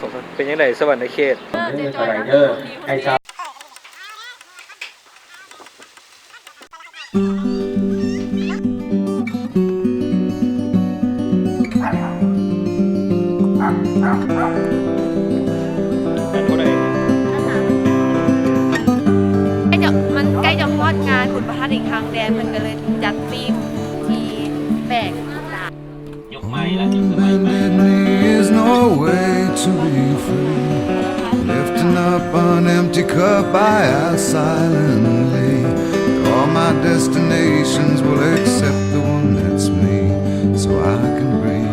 ເປັນຈັ່ງໃດສະຫວັນນະເຂດ? ເອີ ເຈົ້າ ເຈົ້າ ເຈົ້າ ໃກ້ຈະ ມັນໃກ້ຈະຮອດງານບຸນພະທາດອີກຄັ້ງແດ່ ເພິ່ນກໍເລີຍຈັດທີມທີ່ແປກຕາ. ຍຸກໃໝ່ ແລະ ຍຸກສະໄໝໃໝ່. Bended knee is no way to be free. Lifting up an empty cup, I ask silently. All my destinations will accept the one that's me, so I can breathe.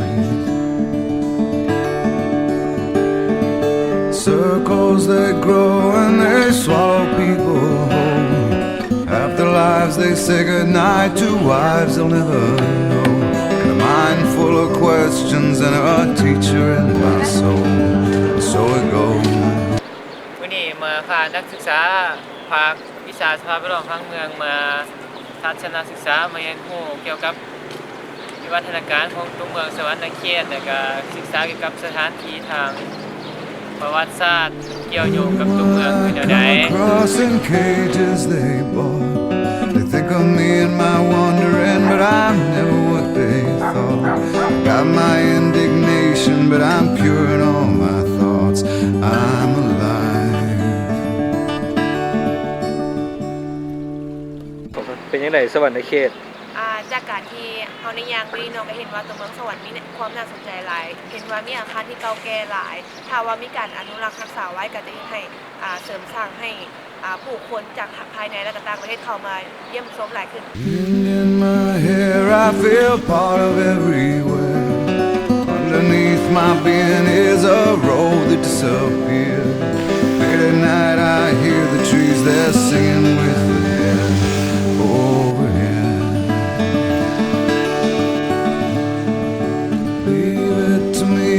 Circles they grow and they swallow people whole. After lives they say goodnight to wives they'll never know. And a mind full of questions and a teacher in my soul. So it goes. ມື້ນີ້ມາພານັກສຶກສາພາກວິຊາສະພາບແວດລ້ອມຜັງເມືອງມາທັດສະນະສຶກສາ ມາຮຽນຮູ້ກ່ຽວກັບ ວິວັດທະນາການຂອງຕົວເມືອງສະຫວັນນະເຂດ ແລະ ກະສຶກສາກ່ຽວກັບສະຖານທີ່ທາງປະຫວັດສາດກ່ຽວໂຍງກັບຕົວເມືອງເປັນແນວໃດ. Come across in cages they bark. They think of me and my wandering, but I'm never what they thought. Got my indignation, but I'm pure in all my thoughts. I'm alive. ເປັນຈັ່ງໃດສະຫວັນນະເຂດ? ອ່າ ຈາກການທີ່ເຮົາໄດ້ຍ່າງໄປເນາະ ກໍເຫັນວ່າຕົວເມືອງສະຫວັນມີຄວາມໜ້າສົນໃຈຫຼາຍ, ເຫັນວ່າມີອາຄານທີ່ເກົ່າແກ່ຫຼາຍ. ຖ້າວ່າມີການອະນຸລັກຮັກສາໄວ້ ກໍຈະເຮັດໃຫ້ ອ່າ ເສີມສ້າງໃຫ້ ອ່າ ຜູ້ຄົນຈາກພາຍໃນ ແລະ ກໍຕ່າງປະເທດເຂົ້າມາຢ້ຽມຊົມຫຼາຍຂຶ້ນ. Wind in my hair, I feel part of everywhere. Underneath my being is a road that disappears. Late at night, I hear the trees, they're singing with the air overhead. Leave it to me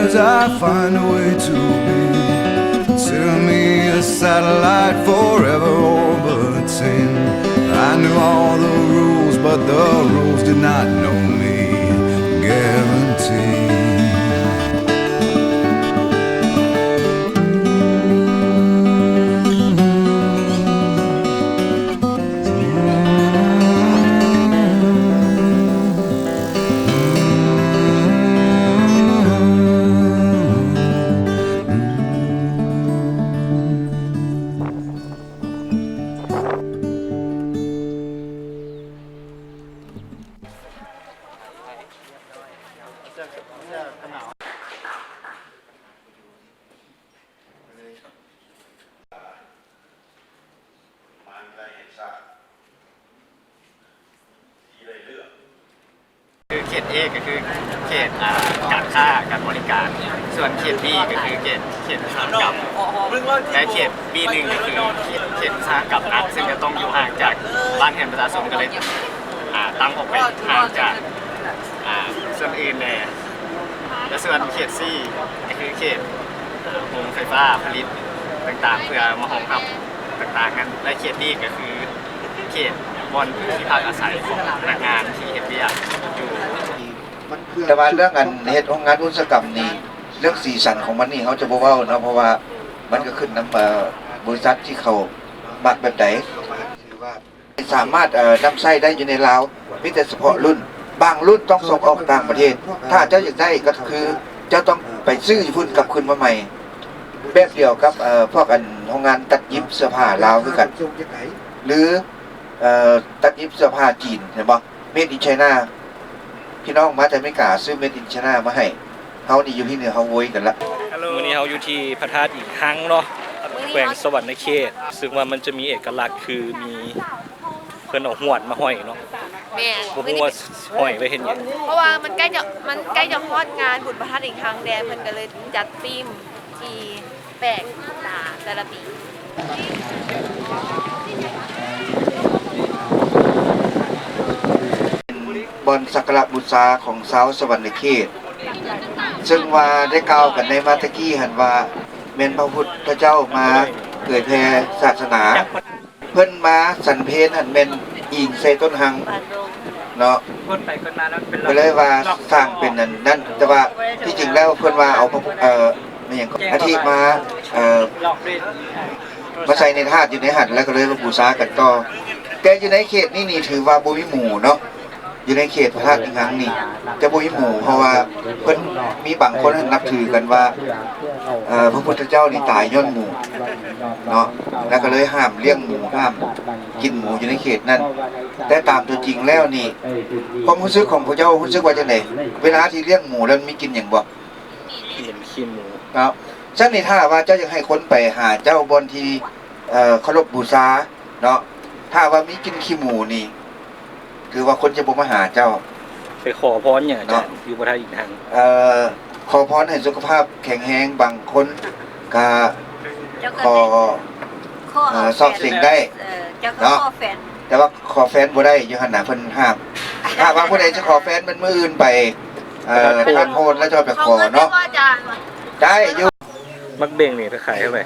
as I find a way to be. Consider me a satellite forever orbiting. I knew all the rules, but the rules did not know me. Guarantee.ຄືເຂດ A ກໍຄືເຂດ ອ່າ ການຄ້າການບໍລິການ, ສ່ວນເຂດ B ກໍຄືເຂດ ເຂດອຸດສາຫະກຳ ແລະ ເຂດ B ໜຶ່ງ ກໍຄືເຂດ ເຂດອຸດສາຫະກຳໜັກ ເຊິ່ງຈະຕ້ອງຢູ່ຫ່າງຈາກບ້ານເຮືອນປະຊາຊົນ ກໍເລີຍ ອ່າ ຕັ້ງອອກໄປຫ່າງຈາກ ອ່າ ສ່ວນອື່ນແດ່. ແລະ ສ່ວນເຂດ C ກໍຄືເຂດ ໂຮງໄຟຟ້າຜະລິດຕ່າງໆ ເພື່ອມາຮອງຮັບຕ່າງໆນັ້ນ ແລະ ເຂດ D ກໍຄືເຂດບ່ອນທີ່ພັກອາໄສຂອງພະນັກງານທີ່ເຮັດວຽກຢູ່. ແຕ່ວ່າເລື່ອງອັນເຮັດໂຮງງານອຸດສາຫະກຳນີ້ ເລື່ອງສີສັນຂອງມັນນີ້ເຮົາຈະບໍ່ເວົ້າເນາະ ເພາະວ່າມັນກໍຂຶ້ນນຳ ເອີ ບໍລິສັດທີ່ເຂົາມັກແບບໃດ. ສາມາດ ເອີ ນຳໃຊ້ໄດ້ຢູ່ໃນລາວ ມີແຕ່ສະເພາະລຸ້ນ ບາງລຸ້ນຕ້ອງສົ່ງອອກຕ່າງປະເທດ. ຖ້າເຈົ້າຢາກໄດ້ກໍຄືເຈົ້າຕ້ອງໄປຊື້ຢູ່ພຸ້ນກັບຄືນມາໃໝ່ ແບບດຽວກັບ ເອີ ພວກອັນໂຮງງານຕັດຫຍິບເສື້ອຜ້າລາວຄືກັນ ຫຼື ເອີ ຕັດຫຍິບເສື້ອຜ້າຈີນ ເຫັນບໍ່? Made in China ພີ່ນ້ອງມາແຕ່ອາເມລິກາຊື້ Made in China ມາໃຫ້. ເຮົານີ້ຢູ່ພີ້ເໜືອ ເຮົາໂວຍກັນລະ. ມື້ນີ້ເຮົາຢູ່ທີ່ພະທາດອີກຄັ້ງເນາະ ແຂວງສະຫວັນນະເຂດ ຊຶ່ງວ່າມັນຈະມີເອກະລັກຄືມີ ເພິ່ນເອົາຫວນມາຫ້ອຍເນາະ. ແມ່ນ ບໍ່ຮູ້ວ່າຫ້ອຍໄວ້ເຮັດຫຍັງ ເພາະວ່າມັນໃກ້ຈະ ມັນໃກ້ຈະຮອດງານບຸນພະທາດອີກຄັ້ງແດ່ ເພິ່ນກໍເລີຍຈັດທີມທີ່ ແປກຕາແຕ່ລະປີ. ບ່ອນສັກກາລະບູຊາຂອງຊາວສະຫວັນນະເຂດ ເຊິ່ງວ່າໄດ້ກ່າວກັນໃນມາແຕ່ກີ້ຫັ້ນວ່າ ແມ່ນພະພຸດທະເຈົ້າມາເຜີຍແຜ່ສາສະໜາ. ເພິ່ນມາສັນເພນຫັ້ນແມ່ນອີງໃສ່ຕົ້ນຮັງເນາະ ຄົນໄປຄົນມາແລ້ວເປັນ ກໍເລີຍວ່າສ້າງເປັນອັນນັ້ນ ແຕ່ວ່າທີ່ຈິງແລ້ວເພິ່ນວ່າເອົາ ເອີ ຫຍັງກໍ ອາທິມາ ເອີ ມາໃສ່ໃນທາດຢູ່ໃນຫັ້ນ ແລ້ວກໍເລີຍມາບູຊາກັນຕໍ່. ແຕ່ຢູ່ໃນເຂດນີ້ນີ້ຖືວ່າບໍ່ມີໝູເນາະ, ຢູ່ໃນເຂດພະທາດອີ່ຫຍັງນີ້ຈະບໍ່ມີໝູ ເພາະວ່າເພິ່ນມີບາງຄົນຫັ້ນນັບຖືກັນວ່າ ເອີ ພະພຸດທະເຈົ້ານີ້ຕາຍຍ້ອນໝູເນາະ, ແລ້ວກໍເລີຍຫ້າມລ້ຽງໝູ ຫ້າມກິນໝູຢູ່ໃນເຂດນັ້ນ. ແຕ່ຕາມຕົວຈິງແລ້ວນີ້ ຄວາມຮູ້ສຶກຂອງພວກເຈົ້າຮູ້ສຶກວ່າຈັ່ງໃດ ເວລາທີ່ລ້ຽງໝູແລ້ວມັນມີກິ່ນຫຍັງບໍ່? ເປັນຂີ້ໝູເນາະ. ຊັ້ນນີ້ຖ້າວ່າເຈົ້າຢາກໃຫ້ຄົນໄປຫາເຈົ້າບ່ອນທີ່ ເອີ ເຄົາລົບບູຊາເນາະ, ຖ້າວ່າມີກິ່ນຂີ້ໝູນີ້ ຄືວ່າຄົນຈະບໍ່ມາຫາເຈົ້າ. ໄປຂໍພອນຫຍັງອາຈານ ເນາະ ຢູ່ພະທາດອີ່ຫຍັງ? ເອີ ຂໍພອນໃຫ້ສຸຂະພາບແຂງແຮງ, ບາງຄົນກະຂໍ ເອີ ຊອກເສັງໄດ້ເນາະ, ແຕ່ວ່າຂໍແຟນບໍ່ໄດ້ ຢູ່ຫັ້ນນະ ເພິ່ນຫ້າມ. ຖ້າວ່າຜູ້ໃດຈະຂໍແຟນເປັນມື້ອື່ນໄປ ເອີ ທາດໂພນແລ້ວຈະໄປຂໍເນາະ ໄດ້ຢູ່. ໝາກເບັງນີ້ເຂົາຂາຍເທົ່າໃດ?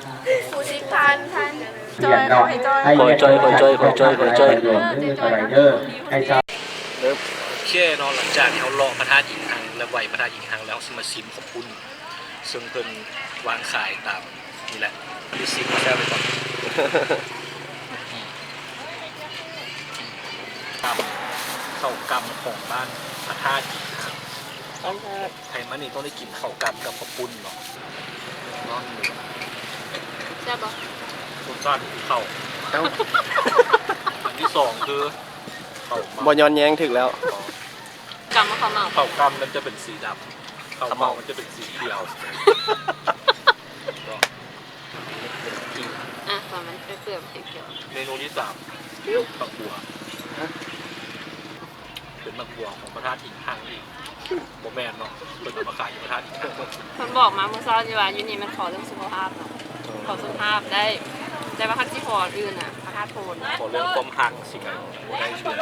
ຜູ້ສິບພັນ ພັນ. ຈອຍ ຂໍໃຫ້ຈອຍ ຂໍໃຫ້ຈອຍ ຂໍໃຫ້ຈອຍ ຂໍໃຫ້ຈອຍ ຂໍໃຫ້ຈອຍ. ເອີ ຈອຍ ເອີ ໂອເຄເນາະ, ຫຼັງຈາກທີ່ເຮົາເລາະພະທາດອີ່ຫັງ ແລະ ໄຫວ້ພະທາດອີ່ຫັງແລ້ວ ເຮົາຊິມາຊິມເຂົ້າປຸ້ນ ເຊິ່ງເພິ່ນວາງຂາຍຕາມນີ້ແຫຼະ. ຊິມມາແຊບໄປກ່ອນ. ຕຳ ເຂົ້າກຳຂອງບ້ານພະທາດອີ່ຫຍັງ. ໄປມານີ້ຕ້ອງໄດ້ກິນເຂົ້າກຳກັບເຂົ້າປຸ້ນເນາະ. ລອງດູ. ແຊບບໍ່? ລົດຊາດຄືເຂົ້າ. ເອົ້າ ອັນທີສອງຄືເຂົ້າໝັກ. ບໍ່ຍ້ອນແຍ້ງ ຖືກແລ້ວ. ກຳເຂົ້າໝັກ. ເຂົ້າກຳມັນຈະເປັນສີດຳ, ເຂົ້າໝັກມັນຈະເປັນສີຂຽວ. ອ່ະ ປະມານ ເກືອບ ເກືອບ. ເມນູທີສາມ ໝາກບົວ. ເປັນໝາກບົວຂອງພະທາດອີ່ຫຍັງອີກ? ບໍ່ແມ່ນເນາະ, ເພິ່ນເອົາມາຂາຍຢູ່ພະທາດອີ່ຫຍັງ. ເພິ່ນບອກມາມື້ເຊົ້ານີ້ວ່າຢູ່ນີ້ແມ່ນຂໍເລື່ອງສຸຂະພາບເນາະ. ເອີ ຂໍສຸຂະພາບໄດ້, ແຕ່ວ່າຄັນຊິຂໍອັນອື່ນນະ ພະທາດໂພນ. ຂໍເລື່ອງຄວາມຮັກຊິກະບໍ່ໄດ້ເທື່ອ.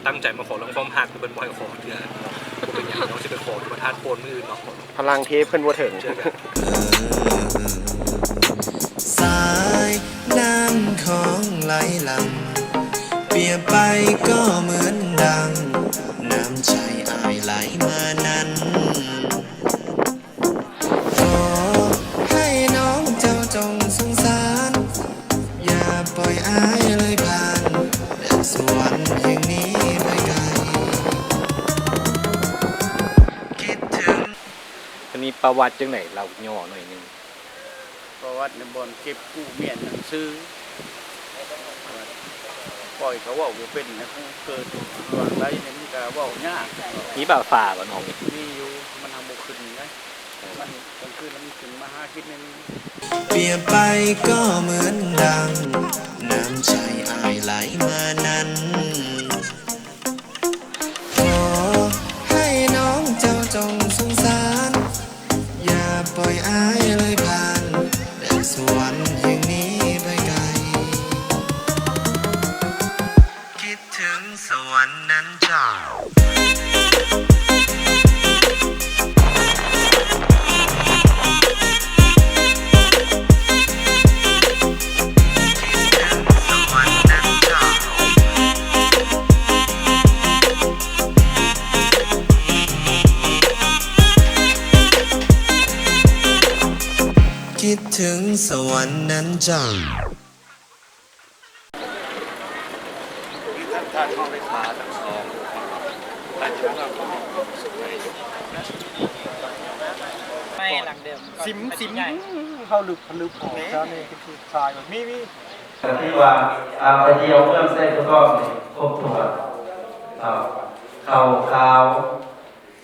ຕັ້ງໃຈມາຂໍເລື່ອງຄວາມຮັກ ແຕ່ເພິ່ນບໍ່ໃຫ້ຂໍເທື່ອ. ບໍ່ເປັນຫຍັງ, ເຮົາຊິໄປຂໍຢູ່ພະທາດໂພນມື້ອື່ນເນາະ. ພະລັງເທບເພິ່ນບໍ່ເຖິງ. ເຈີກັນ. ສາຍນ້ຳຂອງໄຫຼຫຼັ່ງ ປຽບໄປກໍເໝືອນດັ່ງ ນ້ຳໃຈອ້າຍໄຫຼມານັ້ນ. ຂໍໃຫ້ນ້ອງເຈົ້າຈົ່ງສົງສານ ຢ່າປ່ອຍອ້າຍເລີຍຜ່ານ ແດນສະຫວັນແຫ່ງນີ້ໄປໄກ. ຄິດເຖິງ. ມັນມີປະຫວັດຈັ່ງໃດ ເລົ່າຫຍໍ້ໜ້ອຍໜຶ່ງ. ປະຫວັດໃນບ່ອນເກັບກູ້ມ້ຽນໜັງສື ປ່ອຍເຂົາເວົ້າບໍ່ເປັນນະ, ເກີດຫວ່າງໃດນີ້ມັນກະເວົ້າຍາກ. ມີປາຝາບໍ່ນ້ອງນີ້? ມີຢູ່, ມັນຫາບໍ່ຂຶ້ນນະ. ມັນກາງຄືນມັນຂຶ້ນມາຫາກິນໃນນີ້. ປຽບໄປກໍເໝືອນດັ່ງ ນ້ຳໃຈອ້າຍໄຫຼມານັ້ນ. ຂໍໃຫ້ນ້ອງເຈົ້າຈົ່ງສົງສານ ຢ່າປ່ອຍອ້າຍເລີຍຜ່ານ ແດນສະຫວັນແຫ່ງນີ້ໄປໄກ. ຄິດເຖິງສະຫວັນນັ້ນເຈົ້າ. ຄິດເຖິງສະຫວັນນັ້ນເຈົ້າ. ໄມ້ຫຼັງເດີມ ຊິມ ຊິມ ເຮົາລຶບ ລຶບອອກ ເຈົ້ານີ້ຄືຊາຍ ມີ ມີ. ກໍຄືວ່າ ອ່າ ໄປທ່ຽວເມືອງໄຊພູທອງນີ້ຄົບຖ້ວນເນາະ ເຂົ້າຂາວ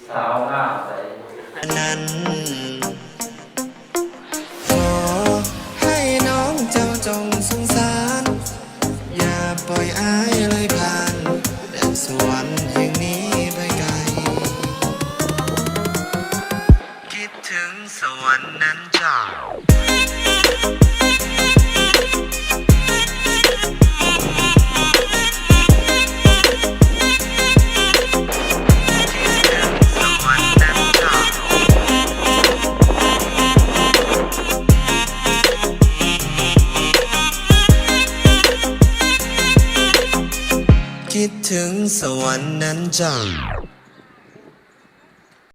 ສາວງາມໃສ. ນັ້ນ ຂໍໃຫ້ນ້ອງເຈົ້າຈົ່ງສົງສານ ຢ່າປ່ອຍອ້າຍເລີຍຜ່ານ ແດນສະຫວັນແຫ່ງນີ້ໄປໄກ. ຄິດເຖິງສະຫວັນນັ້ນເຈົ້າ. ຄິດເຖິງສະຫວັນນັ້ນເຈົ້າ.